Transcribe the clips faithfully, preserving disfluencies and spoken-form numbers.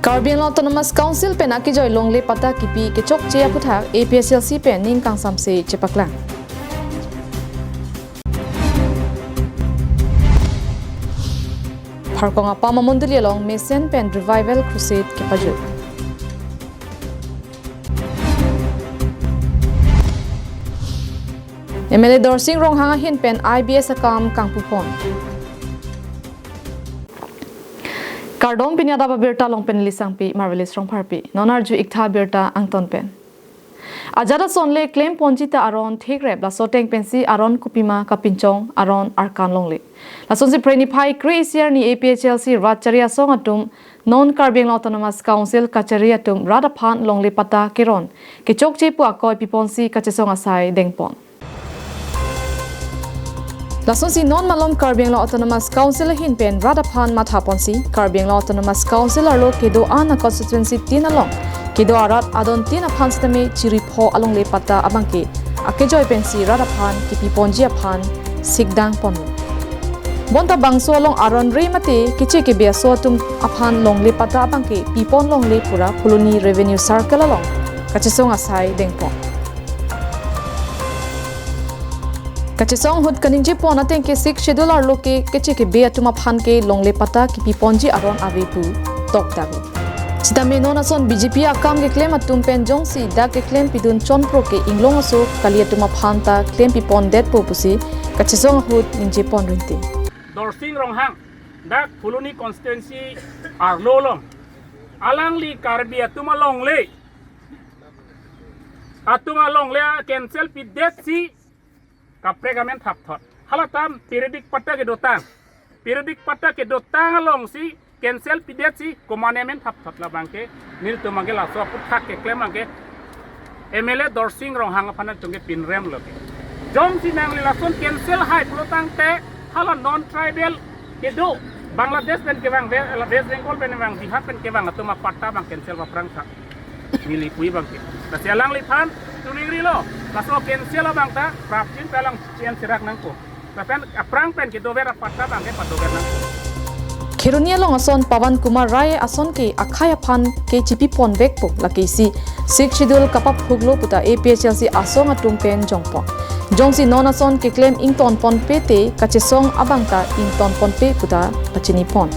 Karbi Anglong Autonomous Council pen akejoi longle patta kipi kechokche aphuthak A P H L C pen ning kangsamse chepaklang. Pharkong apam amondoli along mesen pen Revival Crusade kepajut. M L A Dorsing Ronghang ahin pen I B S akam kangpupon. Kardom, pini adap abirta along pen Lisangpi Marvelous Rongpharpi. Non arju-ik tha birta angton pen. Ajat ason le klemponji ta aron thekrep, laso ateng pensi aron kopima kapinchong, aron arkan longle. Lasonsi Phre niphai kre-isi arni A P H L C rat chari asong atum non Karbi Anglong Autonomous Council kachari atum rat aphan longle patta keron kechokche pu akoi piponsi kachesong asai dengpon. Lasonsi non malom Karbi Anglong Autonomous Council ahin pen rat aphan mathaponsi Karbi Anglong Autonomous Council arlo kedo-an a-constituency tin along kedo arat adon tin aphan sitame chiri pho alongle patta abangke akejoi pensi rat aphan kipiponji aphan sikdangponlo. Bonta bangso along aron re mate keche kebe aso atum aphan longle patta abangke pipon longle pu ra Phuloni Revenue Circle along kachesong asai dengpon. Kachesong ahut kaningjepon ateng ke Sixth Schedule arlo ke keche kebe atum aphan ke longle patta kipiponji aron ave pu tokdaklo. Sitame non ason B J P akam keklem atum pen jongsi dak keklem pidun chonpro ke inglong aso kali atum aphan ta klempipondetpo pusi kachesong ahut ningjepon rinti. Dorsing Ronghang, dak Phuloni constituency arlo along, alangli Karbi atum alongle, atum alongle cancel pidetsi kaprek amen thapthot. Halatum periodic patta kedotang. Periodic patta kedotang alongsi cancel pidetsi komatne amen thapthot, labangke nelitum abangke laso aphuthak keklem abangke M L A Dorsing Ronghang aphan nangchongke pinremlo ke. Jongsi nangli lason cancel hai pulotangte hala non tribal kedo Bangladesh pen kevang, Be-, West Bengal pen kevang, Bihar pen kevang atum apatta abang cancel paphrang tha. Neli pu abangke. Lasi alangliphan tuningrilo. Laso cancel abang ta prapjin pe alang chen serak nangkok. Lapen aphrang pen kedover apatta abangke padover nangkok. Kheroni along ason Pawan Kumar Rai ason ke akhei aphan ke chipiponvekpo, lake isi Sixth Schedule kapaphuklo puta A P H L C asong atum pen jongpon. Jongsi non ason keklem ingtonponpe te kachesong abang ta ingtonponpe puta pachinipon.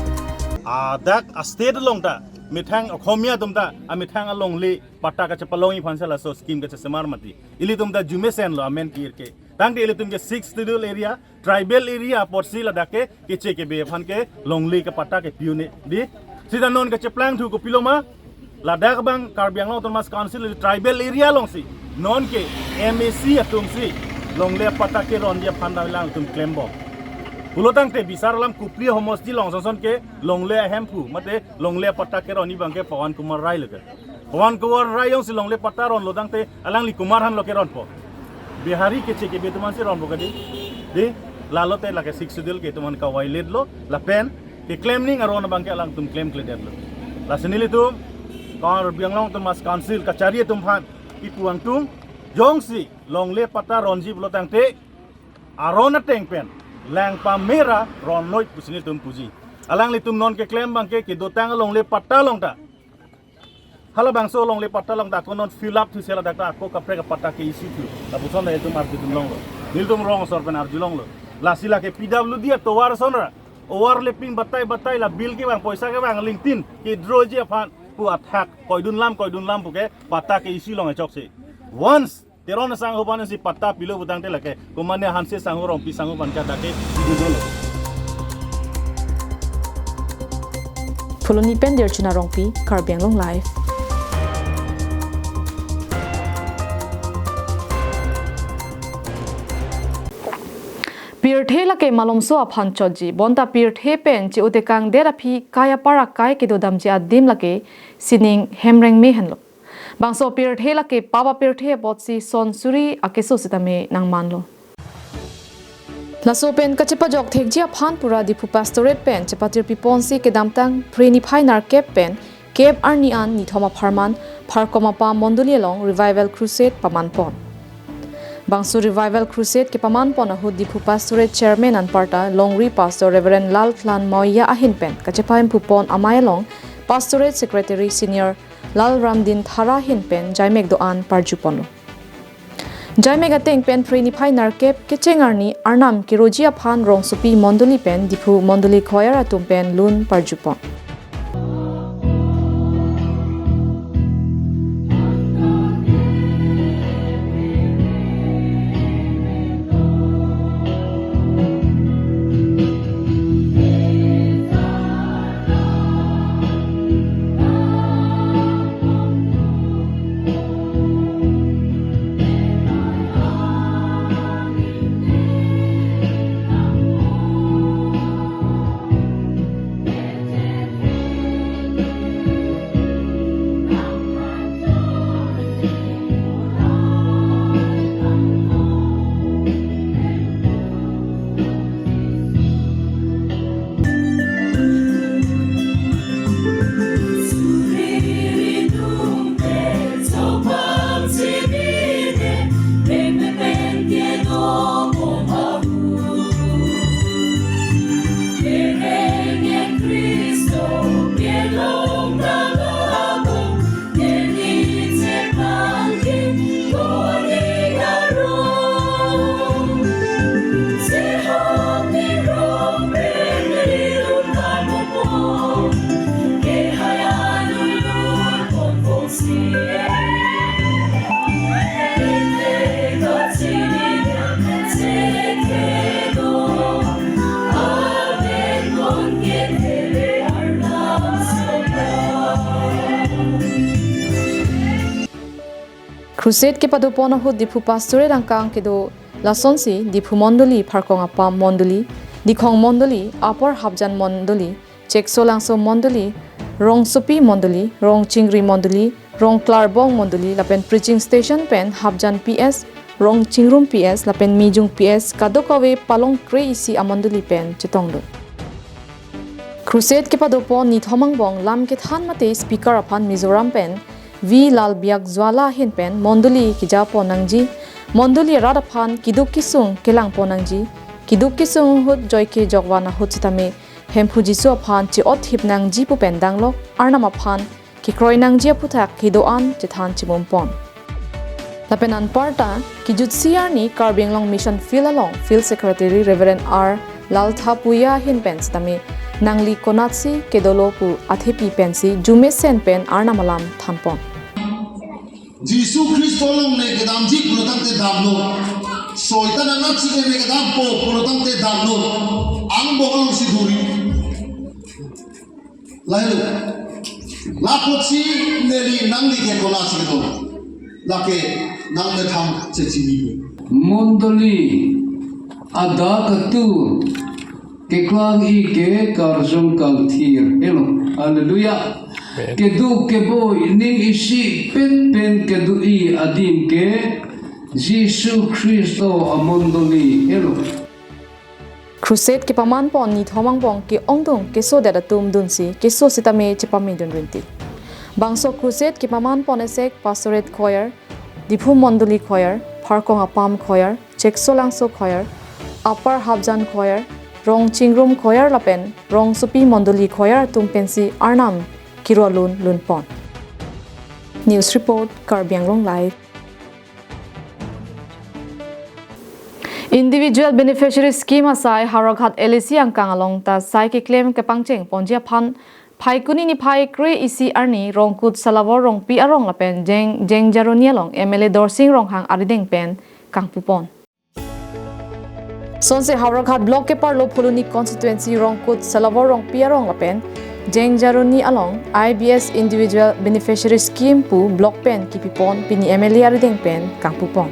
Adak a-state along ta methang Okhomia atum ta amethang alongle patta kachepalongji aphansi laso scheme kachesemar mati. Ilitum ta arjumesenlo amen kir ke. Tangte ilitum ke Sixth Schedule area, tribal area apotsi ladak ke keche kebe aphan ke longle ke patta ke pi-un-e dei. Sita non kacheplang thu kopiloma, ladak abang Karbi Anglong Autonomous Council tribal area alongsi non ke M A C atumsi longle patta keronji aphan ta alangtum klembom. Pulotangte Bisar Alam Kopili ahomosti along ason ason ke longle ahemphu mate longle patta keronji abangke Pawan Kumar Rai lo ke. Pawan Kumar Rai jongsi longle patta ronlo tangte alangli komat aphanlo keronpo? Bihari keche kebe atum aphansi ronpo ke dei. Dei, lalote lake Sixth Schedule ke atum aphan ka-violate lo, lapen keklem ning aron abangke alangtum klemkledetlo. Lasi nelitum Karbi Anglong Autonomous Council kachari atum aphan kipu angtung, jongsi longle patta ronji pulotangte aron ateng pen lang pamera ronloi pusi nelitum puji. Alanglitum non keklem abangke kedotang alongle patta along ta, halabangso alongle patta along ta ako non fill up thusi ladak ta ako kaprek apatta ke-issue thu. Lapuson ta itum arjudun longlo. Nelitum rong asor pen arjulonglo. Lasi lake P W D atovar ason ra, overlapping batai batai la bill kevang, poisa kevang, lingtin kedroji aphan pu athak koidun lam koidun lam puke patta ke-issue long achoksi. Once Teron asangho aphansi patta pilo putangte lake komatne Hanse sangho, Rongpi sangho aphan ke dak ke idudolo. Phuloni pen Dirchuna Rongpi, Karbi Anglong Live. Pirthe lake malomso aphan chotji, bonta pirthe pen che-otekangdet aphi kai apar akai kedodamji adim lake sining hemreng me henlo. Bangso pirthe lake pap apirthe apotsi son suri akeso sitame nangmanlo. Laso pen kachepajok thekji aphan pura Diphu Pastorate pen chepatirpiponsi kedamtang Phre niphai nerkep pen kep arni an nithom apharman Pharkomapa Mondoli along Revival Crusade pamanpon. Bangso Revival Crusade kepamanpon ahut Diphu Pastorate Chairman anparta Longri Pastor Reverend Lalklan Moya ahin pen kachepahemphupon amei along Pastorate Secretary Senior Lalramdin Thara ahin pen jaimek do-an parjuponlo. Jaimek ateng pen Phre niphai nerkep kecheng arni Arnam kiroji aphan rongsopi mondoli pen Diphu mondoli choir atum pen lun parjupon. Crusade kepadopon ahut Diphu Pastorate angkang kedo lasonsi Diphu Mondoli, Pharkong Apam Mondoli, Dikhong Mondoli, Upper Hapjan Mondoli, Cheksolangso Mondoli, Rongsopi Mondoli, Rongchingri Mondoli, Rongklarbong Mondoli, lapen Preaching Station pen Hapjan P S, Rongchingrum P S, lapen Mijung P S, kadokave palong kre-isi amondoli pen chetongdun. Crusade kepadopon nithom angbong lam kethan mate speaker aphan Mizoram pen V Lalbiakjwala ahin pen mondoli kejapon nangji, mondoli arat aphan keduk kesung kelangpon nangji, keduk kesung ahut joike jokvan ahut sitame Hemphu Jisu aphan che-otthip nangji pu pen danglok Arnam aphan kekroi nangji aphuthak kedo-an chethan chimumpon. Lapen anparta kejutsi arni Karbi Anglong Mission Field along Field Secretary Reverend R Laltha Puya ahin pen sitame nangli konatsi kedolo pu athepi pensi jumesen pen Arnam alam thanpon. Jisu Khristo along ne kedamji pulo tangte damlo. Soitan anatsi ne kedampo pulo tangte damlo. Angbong alongsi duri. Lahelo. Lapotsi neli nangli ke konatsi kedo. Lake nangmethang chechini. Mondoli adak atu keklang-i ke karjong kangthir helo. Hallelujah. Amen. Keduk keboi ning isi pet pen kedo-i adim ke Jisu Khristo amondoli helo. Crusade kepamanpon nithom angbong ke-ongdung kesodet atum dunsi keso sitame chepamedun rinti. Bangso Crusade kepamanpon esek Pastorate Choir, Diphu Mondoli Choir, Pharkong Apam Choir, Cheksolangso Choir, Upper Hapjan Choir, Rongchingrum Choir lapen Rongsopi Mondoli Choir atum pensi Arnam kirolun lunpon. News report, Karbi Anglong Live. Individual Beneficiary Scheme asai Howraghat L A C angkang along ta sai keklem kepangcheng ponji aphan Phaikuni niphai kre-isi arni Rongkut Salavo Rongpi arong lapen Jeng, Jengjaroni along M L A Dorsing Ronghang arideng pen kangpupon. Sonse Howraghat Block keparlo Phuloni Constituency Rongkut Salavo Rongpi arong lapen Jengjaroni along I B S Individual Beneficiary Scheme pu block pen kipipon pini M L A arideng pen kangpupon.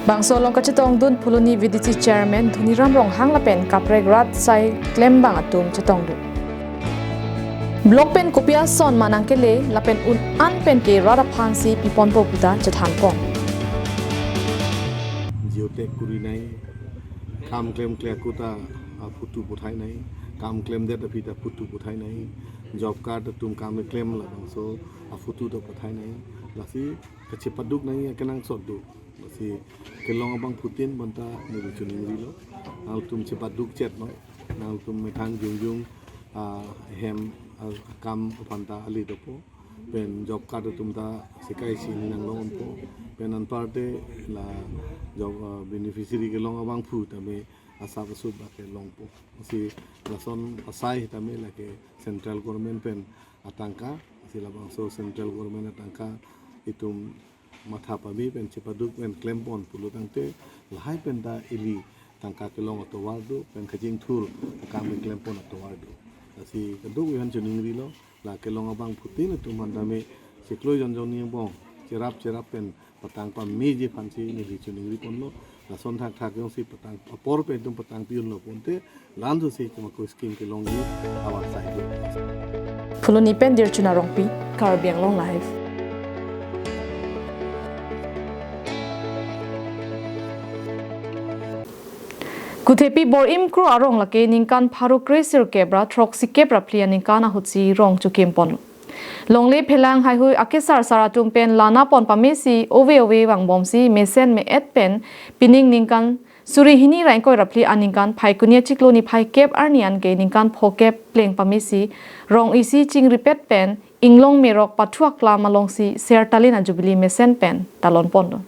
Bangso along kachetongdun Phuloni V D C Chairman Dhoniram Ronghang lapen kaprek rat sai klembang atum chetongdun. Block pen kopi ason ma nangkele lapen un-an pen ke rat aphansi piponpo puta chethanpon. Geotag kurinei, kam klemkle akuta, ah, photo pathai nei, kam klemdet aphi ta photo pathai nei, job card atum kam klem labangso, ah, photo ta pathai nei, lasi kachepaduk nei akenangsot do. Lasi kelong abangphutin bonta neli choningrilo. Nangtum chepaduk chet no. Nangtum methang jongjong, ah, hem, ah, akam aphanta ale dopo. Pen job card atum ta sekai si nanglong-onpo. Pen anparte la job, ah, beneficiary kelong abangphu tame asap asup ba kelongpo. Si lason asai tame lake central government pen atangka, si labangso central government atangka itum matha pame pen chepaduk pen klempon pulo tangte lahai pen ta ili tangka kelong atovar do pen kachingthur akam pen klempon atovar do. Lasi kadokave aphan choningrilo, la kelong abangphutin atum aphan tame chiklo jonjong ni bong cherap cherap pen patang pameji aphansi neli choningriponlo. Lason thakthak jongsi patang apor pen itum patang pi-unlo ponte, la-an si chuma ko scheme kelongji awan sai do. Phuloni pen Dirchuna Rongpi, Karbi Anglong Live. Kuthepi Bor-im Kro arong lake ningkan pharo kre sirkep ra throksi kep ra phli aningkan ahutsi rong chokim ponlo. Longle phelang haihui akesar sar atum pen lana pon pamesi ove ove vangbomsi mesen me-et pen pining ningkan suri hini ra ingkoi ra phli aningkan Phaikuni achiklo niphai kep arni anke ningkan phokep pleng pamesi rong isi chingripet pen Inglong Merok pathu aklam alongsi Sertalin a-Jubilee mesen pen talon ponlo.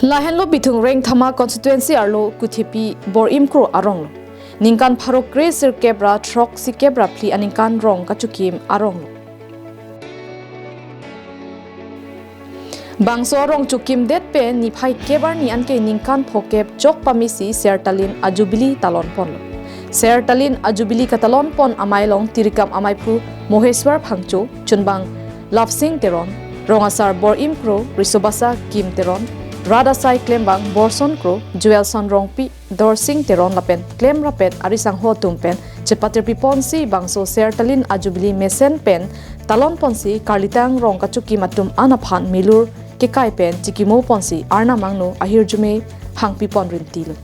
Lahenlo Bithung Rengthama constituency arlo Kuthepi Bor-im Kro aronglo. Ningkan pharo kre sirkep ra throksi kep ra phli aningkan rong kachokim aronglo. Bangso arong chokim det pen niphai kep arni anke ningkan phokep chok pamesi Sertalin a-Jubilee talon ponlo. Sertalin a-Jubilee katalon pon amei along tirikam ameiphu Moheswar Phangcho, chunbang Lapsing Teron, rong asar Bor-im Kro, riso basa Kim Teron, rat asai klembang Borson Kro, Joelson Rongpi, Dorsing Teron lapen klem rapet arisangho atum pen chepatirpi ponsi bangso Sertalin a-Jubilee mesen pen talon ponsi karlitang rong kachokim atum an aphan milur kekai pen chikimo ponsi arnam angno ahirjume hangpi pon rintilo.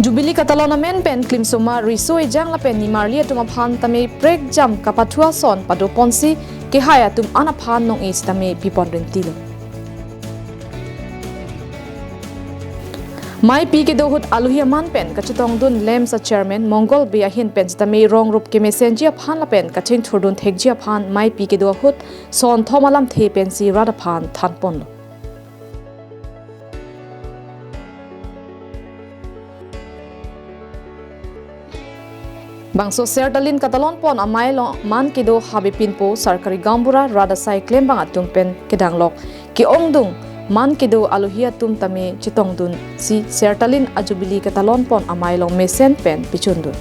Jubilee katalon amen pen klimsomar riso ejang lapen nimarli atum aphan tame prekjam kapathu ason pado ponsi kehai atum an aphan nong-e sitame pi pon rintilo. Meipi kedo ahut alohi aman pen kachetongdun LAMPS a-chairman Mongol Bey ahin pen sitame rong rup kemesenji aphan lapen kachingthurdun thekji aphan meipi kedo ahut son thom alamthe pensi rat aphan than ponlo. Bangso Sertalin katalon pon amei along man kedo habe pinpo sarkari gaonbura rat asai klembang atum pen kedanglok ke-ongdung man kedo alohi atum tame chetongdunsi Sertalin a-Jubilee katalon pon amei along mesen pen pichundun.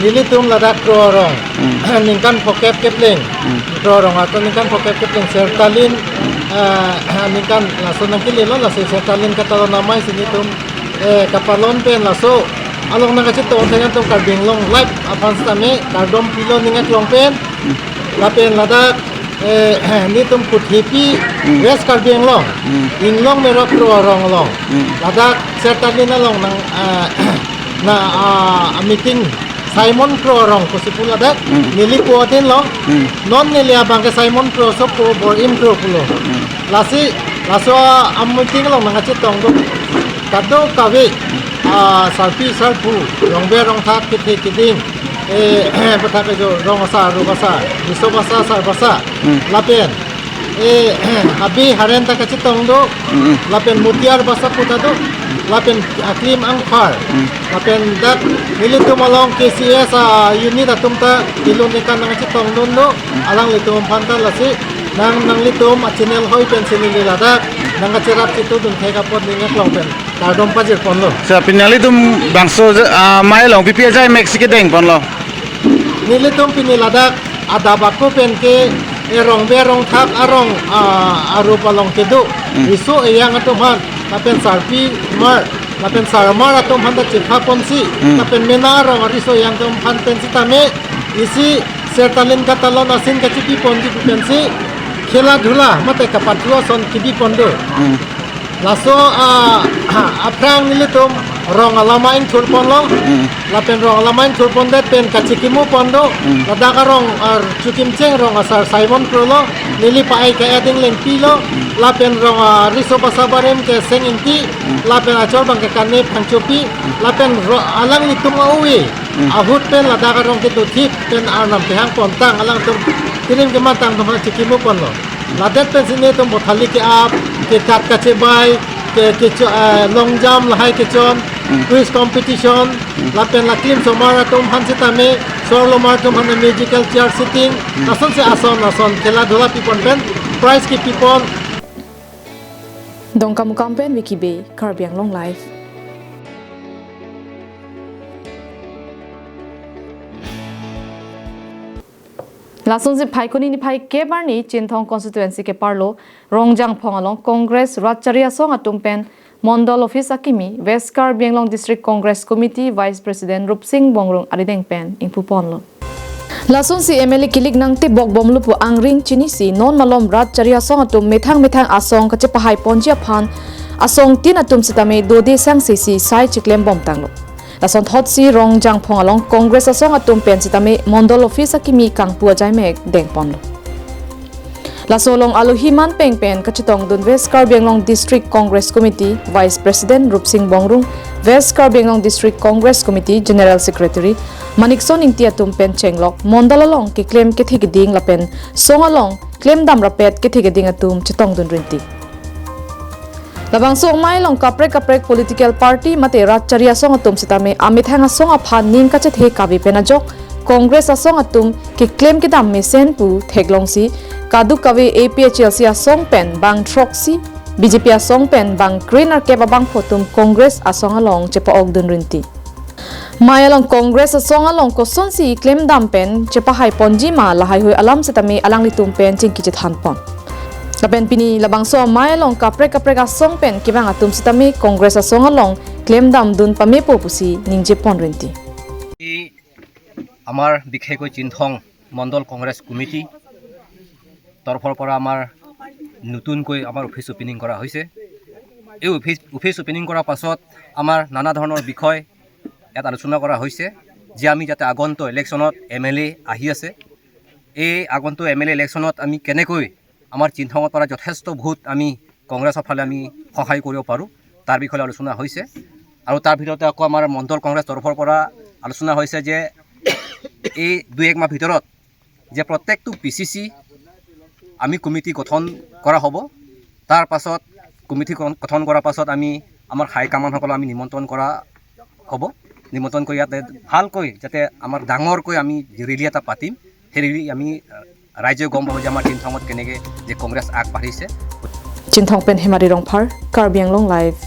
Nelitum ladak Kro arong, hmm, ningkan phokep kepleng, hmm, Kro arong atum ningkan phokep kepleng Sertalin, hmm, eh, ningkan laso nangkelelo, laso Sertalin katalon amei si nelitum, eh, kapalon pen laso along nangkachetong thek atum Karbi Anglong Live aphan sitame kardom pilo ning aklong pen, hmm, lapen ladak, eh, nelitum Kuthepi, hmm, West Karbi Anglong, hmm, Inglong Merok Kro arong along, hmm, ladak Sertalin along nang, ah, na, ah, meeting Simon Kro arong pusi pu ladak, hmm, neli pu atin lo, hmm, non neli abang ke Simon Kro asopo Bor-im Kro pulo. Hmm. Lasi, laso a-meeting along nangkachetongdun kadokave, ah, sarpi sarpo, rongber rongthak kethe keding, eh, pathak kejo rong asar, rup asar, riso basa, sar basa, hmm, lapen, eh, habe haren ta kachetong do, mm, lapen mutiar basa pu ta do, lapen aklim angphar, mm, lapen dak nelitum along K C S a-unit atum ta ilun ikan nangchetongdun do, mm, alanglitum aphan ta lasi nang nanglitum a-channel hoi pensi neli ladak nangkacherap chetudun thek apot ning aklong pen kardom pajir ponlo. Sa pini nanglitum bangso, ah, amei along pipi ajai mek si kedeng ponlo. Nelitum pini ladak adap ako pen ke, eh, rongber rongthak arong, ah, arup along kedo. Hmm. Riso ejang atum aphan, lapen sarpimar, lapen sarmar atum aphan ta chepha ponsi, hmm, lapen mena arong ariso ejang atum aphan pen sitame, isi Sertalin katalon asin kachipi ponji pensi, khela dhula, mate kapathu ason kibi pon do. Hmm. Laso, ah, aphrang nelitum rong alama ingthur ponlo. Hmm. Lapen rong alama ingthur pondet pen kachikimo pon do. Hmm. Ladak arong ar chukimcheng rong asar Simon Kro lo. Neli pa-ai ka-et Englengpi lo. Hmm. Lapen rong, ah, riso basa barim ke Seng Ingti. Hmm. Lapen achor abang ke Kane Phangchopi. Hmm. Lapen ro-, alanglitum a-ove. Hmm. Ahut pen ladak arong kedothip pen arnam kehang pontang alangtum tilim kemantang atum aphan chikimo ponlo. Ladet pensi netum bothali ke-ap, kekat kachebai, ke, kecho-, eh, long jump lahai kechon, Hmm. quiz competition, Hmm. lapen la klim somar atum aphan sitame, sor lomar atum aphan musical chair sitting, Hmm. lasonsi ason ason khela dhula pipon pen, prize kepipon. Dongkamukam pen Vicky Bey, Karbi Anglong Live. Lasonsi Phaikuni niphai kep arni Chinthong constituency keparlo Rongjangphong along Congress Ratchari Asong atum pen Mondol Office akimi West Karbi Anglong District Congress Committee Vice President Rupsing Bongrung arideng pen ingpu ponlo. Lasonsi M L A kilik nangtebok bomlo pu angring chinisi non malom Ratchari Asong atum methang methang asong kachepahai ponji aphan asong tin atum sitame dode sang sesi sai chiklem bomtanglo. Lason thotsi Rongjangphong along Congress asong atum pen sitame Mondol Office akimi kangpu ajaimek dengponlo. Laso along alohi manpeng pen kachetongdun West Karbi Anglong District Congress Committee Vice President Rupsing Bongrung, West Karbi Anglong District Congress Committee General Secretary Manikson Ingti atum pen chenglok Mondol along keklem kethe keding lapen song along klemdam rapet kethe keding atum chetongdun rinti. Labangso amei along kaprek kaprek political party mate Ratchari Asong atum sitame amethang asong aphan ning kachethe kave pen ajok Congress asong atum keklem kedam mesen pu theklongsi kadokave A P H L C asong pen bang throksi, B J P asong pen bang kre-nerkep abangphu atum Congress asong along chepa-okdun rinti. Amei along Congress asong along kosonsi klemdam pen chepahai ponji ma lahaihui alam sitame alanglitum pen chingki chethan pon. Lapen pini labangso amei along kaprek kaprek asong pen kevang atum sitame Congress asong along klemdamdun pamepo pusi ningje pon rinti. এই আমাৰ বিশেষকৈ চিনথং মণ্ডল কংগ্ৰেছ কমিটি তৰফৰ পৰা আমাৰ নতুনকৈ আমাৰ office opening কৰা হৈছে। এই অফিচ, অফিচ অপেনিং কৰাৰ পাছত আমাৰ নানা ধৰণৰ বিষয় ইয়াত আলোচনা কৰা হৈছে যে আমি যাতে আগন্তুক ইলেকশ্যনত এম এল এ আহি আছে, এই আগন্তুক এম এল এ ইলেকশ্যনত আমি কেনেকৈ আমাৰ চিনথঙৰ পৰা যথেষ্ট ভোট আমি কংগ্ৰেছৰ ফালে আমি সহায় কৰিব পাৰোঁ, তাৰ বিষয়ে আলোচনা হৈছে। আৰু তাৰ ভিতৰতে আকৌ আমাৰ মণ্ডল কংগ্ৰেছ তৰফৰ পৰা আলোচনা হৈছে যে এই দুই এক মাহ ভিতৰত যে প্ৰত্যেকটো পি চি চি আমি কমিটি গঠন কৰা হ'ব। তাৰ পাছত কমিটি গঠন, গঠন কৰাৰ পাছত আমি আমাৰ হাই কমাণ্ডসকলক আমি নিমন্ত্ৰণ কৰা হ'ব। নিমন্ত্ৰণ কৰি ইয়াতে ভালকৈ যাতে আমাৰ ডাঙৰকৈ আমি ৰেলী এটা পাতিম, সেই ৰেলী আমি, আহ, ৰাইজে গম পাব যে আমাৰ চিনথঙত কেনেকৈ যে কংগ্ৰেছ আগবাঢ়িছে। Chinthong pen Hemari Rongphar, Karbi Anglong Live.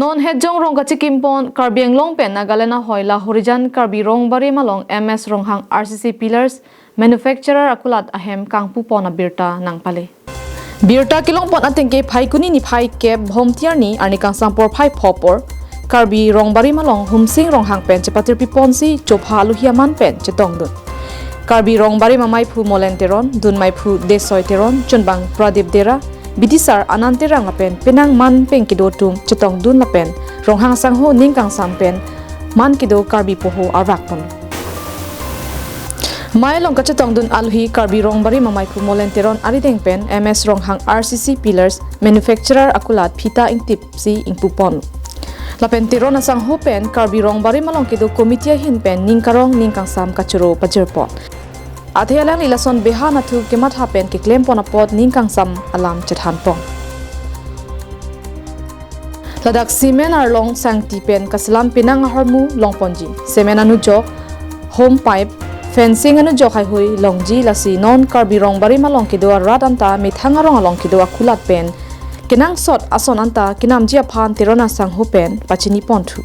Non hetjong rong kachikimpon Karbi Anglong pen Nagaland ahoi la Horijan Karbi Rongbarim along M S Ronghang R C C Pillars Manufacturer akulat ahem kangpupon abirta nangpale. Birta kelongpon atengke Phaikuni niphai kep Bhomti arni, arni kangsam porphai pho apor Karbi Rongbarim along Humsing Ronghang pen chepatirpiponsi chopha alohi aman pen chetongdun. Karbi Rongbarim amaiphu Molen Teron, dunmaiphu Desoi Teron, chunbang Pradip Dera, bidisar Anand Terang lapen penang manpeng kedo atum chetongdun lapen Ronghang sangho ning kangsam pen man kedo Karbi poho arvakpon. Amei along kachetongdun alohi Karbi Rongbarim amaiphu Molen Teron arideng pen M S Ronghang R C C Pillars Manufacturer akulat phita ingtipsi ingpupon. Lapen Teron asangho pen Karbi Rongbarim along kedo committee ahin pen ning karong ning kangsam kachoro pajirpon. Athe alangli lason beha nathu kematha pen keklempon apot ning kangsam alam chethanpon. Ladak cement arlong sangti pen kaselam penang ahormu longponji. Cement anujok, home pipe, fencing anujok haihui longji, lasi non Karbi Rongbarim along kedo arat anta methang arong along kedo akulat pen kenangsot ason anta kenamji aphan Teron asangho pen pachiniponthu.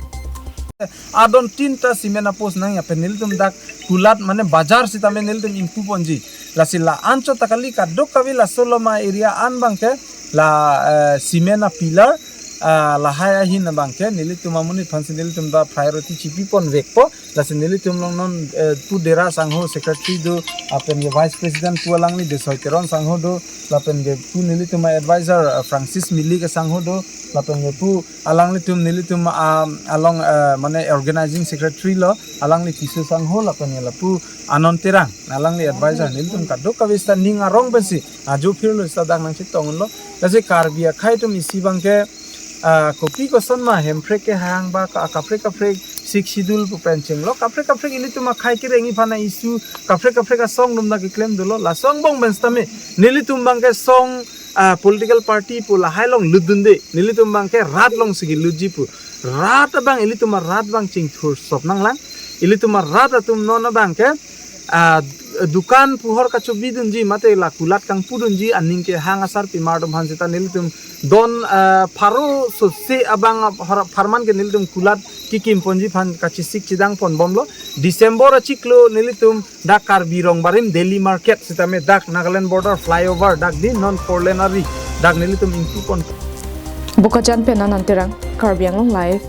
Adon tinta cement apost nangji pen nelitum dak kulat mane bazar sitame nelitum ingpuponji. Lasi la anchot ta kali, kadokave laso loma area an abangke la, eh, cement a pillar ah, lahai ahin abangke nelitum amonit aphansi nelitum ta priority chipi ponvekpo. Lasi nelitum along non, eh, pu Dera sangho secretary do, lapen ke vice president pu alangli Desoi Teron sangho do, lapen ke pu nelitum advisor, eh, Francis Milik asangho do, lapen ke pu alanglitum nelitum, ah, along, eh, mane organizing secretary lo, alangli Tisu sangho, lapen ke lapu Anon Terang, alangli advisor, nelitum kadokave sita ning arong pensi ajo phirlo sita dak nangchetonglo. Lasi Karbi akhei atum isi abangke, ah, kopi koson ma Hemprek kehang ba ka-, kaprek kaprek Sixth Schedule pu pen chenglo, kaprek kaprek ilitum akhei kereng iphan a-issue, kaprek kaprek asong atum ta keklem dolo, laso angbong pen sitame nelitum abangke song, ah, political party pu lahai along lutdunde, nelitum abangke rat alongsi kelutji pu. Rat abang, ilitum arat abang chingthur sop nanglang. Ilitum arat atum non abangke, ah, dukan puhor kachobidunji mate la kulat kangpudunji aning kehang asarpimar atum aphan sita nelitum don, ah, pharo sose abang phar-, pharman ke nelitum kulat kekim ponji aphan kachesik chedang ponbomlo. December achiklo nelitum dak Karbi Rongbarim Daily Market sitame dak Nagaland border flyover dak di non four lane ari dak nelitum ingpu pon. Bokajan pen Anon Terang, Karbi Anglong Live.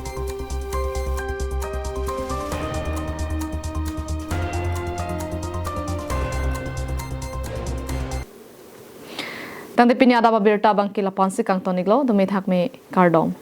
Tangte pini adap abirta abangke la-ansi kangton-iklo, dumi thakme, kardom.